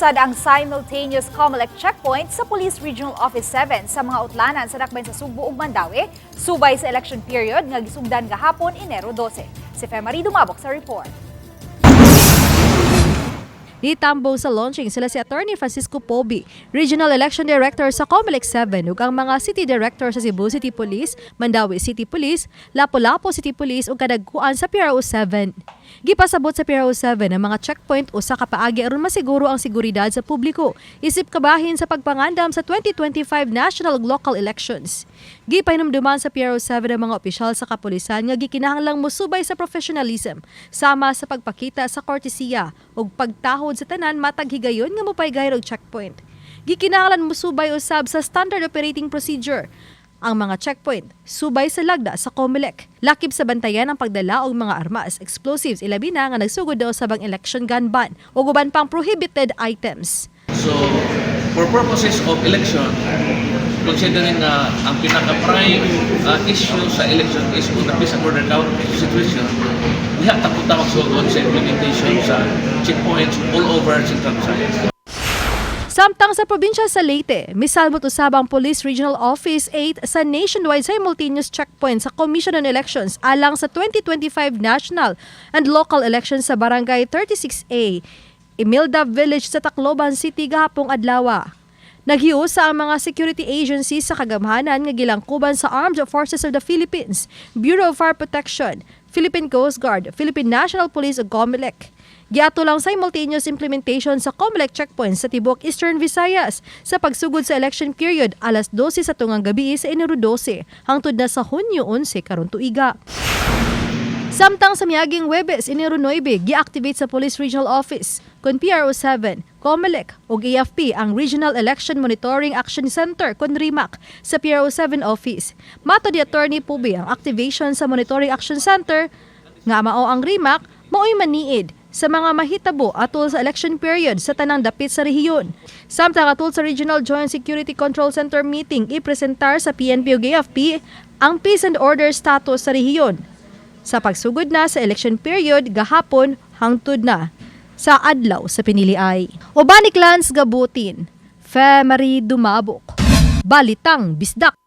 Gilunsad ang simultaneous COMELEC checkpoint sa Police Regional Office 7 sa mga utlanan sa dakbayan sa Sugbo ug Mandaue, subay sa election period nga gisugdan gahapon, Enero 12. Si Femary Dumabok sa report. Nitambong sa launching sila si Attorney Francisco Pobi, Regional Election Director sa COMELEC 7, ug ang mga City Director sa Cebu City Police, Mandaue City Police, Lapu-Lapu City Police ug kadagkuan sa PRO 7. Gipasabot sa PRO 7 ang mga checkpoint usa ka paagi aron masiguro ang seguridad sa publiko isip kabahin sa pagpangandam sa 2025 national ug local elections. Gipahinumduman sa PRO 7 ang mga opisyal sa kapulisan nga gikinahanglang mosubay sa professionalism sama sa pagpakita sa kortesiya ug pagtahod sa tanan matag higayon nga mopaygayon og checkpoint. Gikinahanglan mosubay usab sa standard operating procedure ang mga checkpoint subay sa lagda sa COMELEC. Lakip sa bantayan ang pagdala og mga armas, explosives, ilabi na nga nagsugod daw sa bang election gun ban ug uban pang prohibited items. So, for purposes of election, considering nga ang pinaka-prime issue sa election is on the peace and order count situation, diha ta punta magsugod sa implementation sa checkpoints all over Central Visayas. Samtang sa probinsya sa Leyte, misalmot usab ang Police Regional Office 8 sa nationwide simultaneous checkpoint sa Commission on Elections alang sa 2025 national and local elections sa Barangay 36A, Imelda Village sa Tacloban City gahapong adlaw. Naghiusa ang mga security agencies sa kagamhanan nga gilangkuban sa Armed Forces of the Philippines, Bureau of Fire Protection, Philippine Coast Guard, Philippine National Police ug COMELEC. Giatol ang simultaneous implementation sa COMELEC checkpoints sa tibuok Eastern Visayas sa pagsugod sa election period alas 12 sa tungang gabi sa Enero 12 hangtod na sa Hunyo 11 karon tuiga. Samtang sa miaging Webes, Enero 9, gi-activate sa Police Regional Office kon PRO7, COMELEC ug AFP ang Regional Election Monitoring Action Center kon REMAC sa PRO7 office. Matod ni Attorney Pubi, ang activation sa Monitoring Action Center nga mao ang REMAC mao'y maniid sa mga mahitabo atol sa election period sa tanang dapit sa rehiyon. Samtang atol sa Regional Joint Security Control Center meeting, ipresentar sa PNP ug AFP ang peace and order status sa rehiyon sa pagsugod na sa election period gahapon hangtod na sa adlaw sa piniliay. Uban ni Clans Gabutin, Femary Dumabok. Balitang Bisdak.